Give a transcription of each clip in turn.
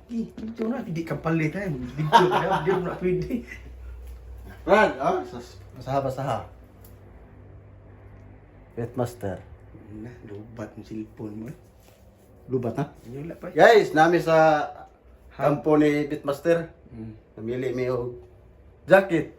Video na, hindi ka palit ha. Video ka na, hindi mo na pwede. Brad, basaha. Pitmaster. Na, lubat yung cellphone mo. Lubat na? Yun lang pa. Guys, nami sa kampo ni Pitmaster. Namili mi og jacket.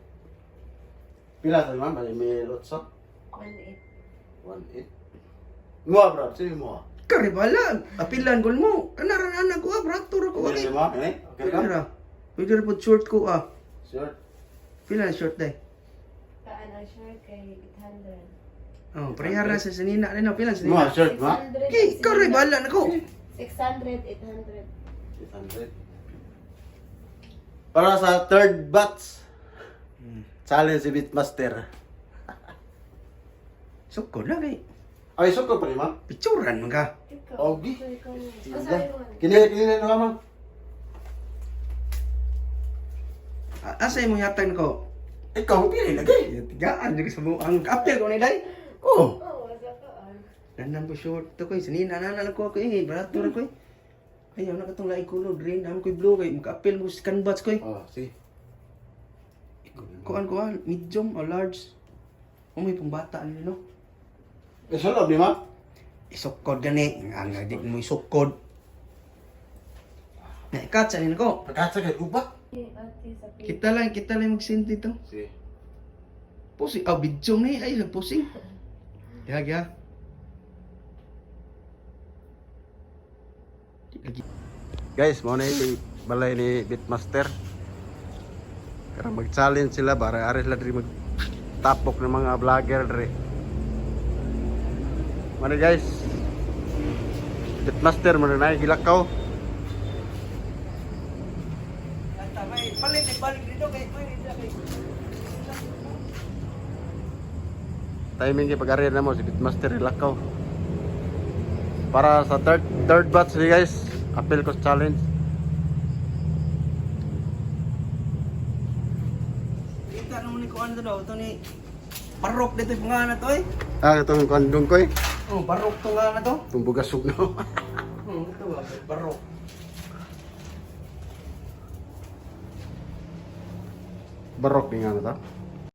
Pila sa ma'am? May lotso? 1.8. Mua bro, sige mua. Kari bala, apilan gol mo. Kanaran anak ko beratur ko. Pili mo, ini? Okay ka? Pwede rin po short ko Sure. Pila short day? Kaano short kay 800. Oh, parehara na sa sanina. Ano, pila sa Mua, sanina? shirt mo? Ikaw rin bala na ko. 600, 800. 800. Para sa third batch. Challenge si Pitmaster. Sukod lang eh. Ay, suko pa rin, ma'am. Picturan mo ka. Ikaw. Okay. Ikaw. Sige. Asabi mo. Kini na ma'am. Asay mo yatag ko. Ikaw, pili lagi. Tigaan, juga sa ang apel ko ni day. Oh. Oo, wasa ka. Nandan po short to ko. Sanina na ko eh. Beratur ko eh. Ayaw na katong laing kulod. Rin, naman ko blue kay. Maka-apel mo sa canvas ko eh. Oh, sige. Kuan, medium or large. May pambata nila, no? Sulod ni ma'am. Isukod gani. Ang di mo isukod. Naikat sa ko. Pagkatsa kay ubak. Ate sa pili. Kita lang mag-send dito. Sige. Pusing. Oh, video ni. Ay, pusing. Kaya. Lagi. Guys, mo na yung balay ni Pitmaster. Kaya mag-challenge sila para aris lang rin mag-tapok ng mga vlogger rin. Mana guys, Pitmaster mo na gilakaw. Balik dito kay Timing kay pag-ari na mo si Pitmaster gilakaw. Para sa third batch ni guys, appeal ko challenge. Kita naman ni kuan to daw. Ito ni Barok dito yung nga na to eh. Itong kandong ko eh. Oh, barok to nga na to. Itong bugasog na. Ito ba? Barok. Barok nga na to.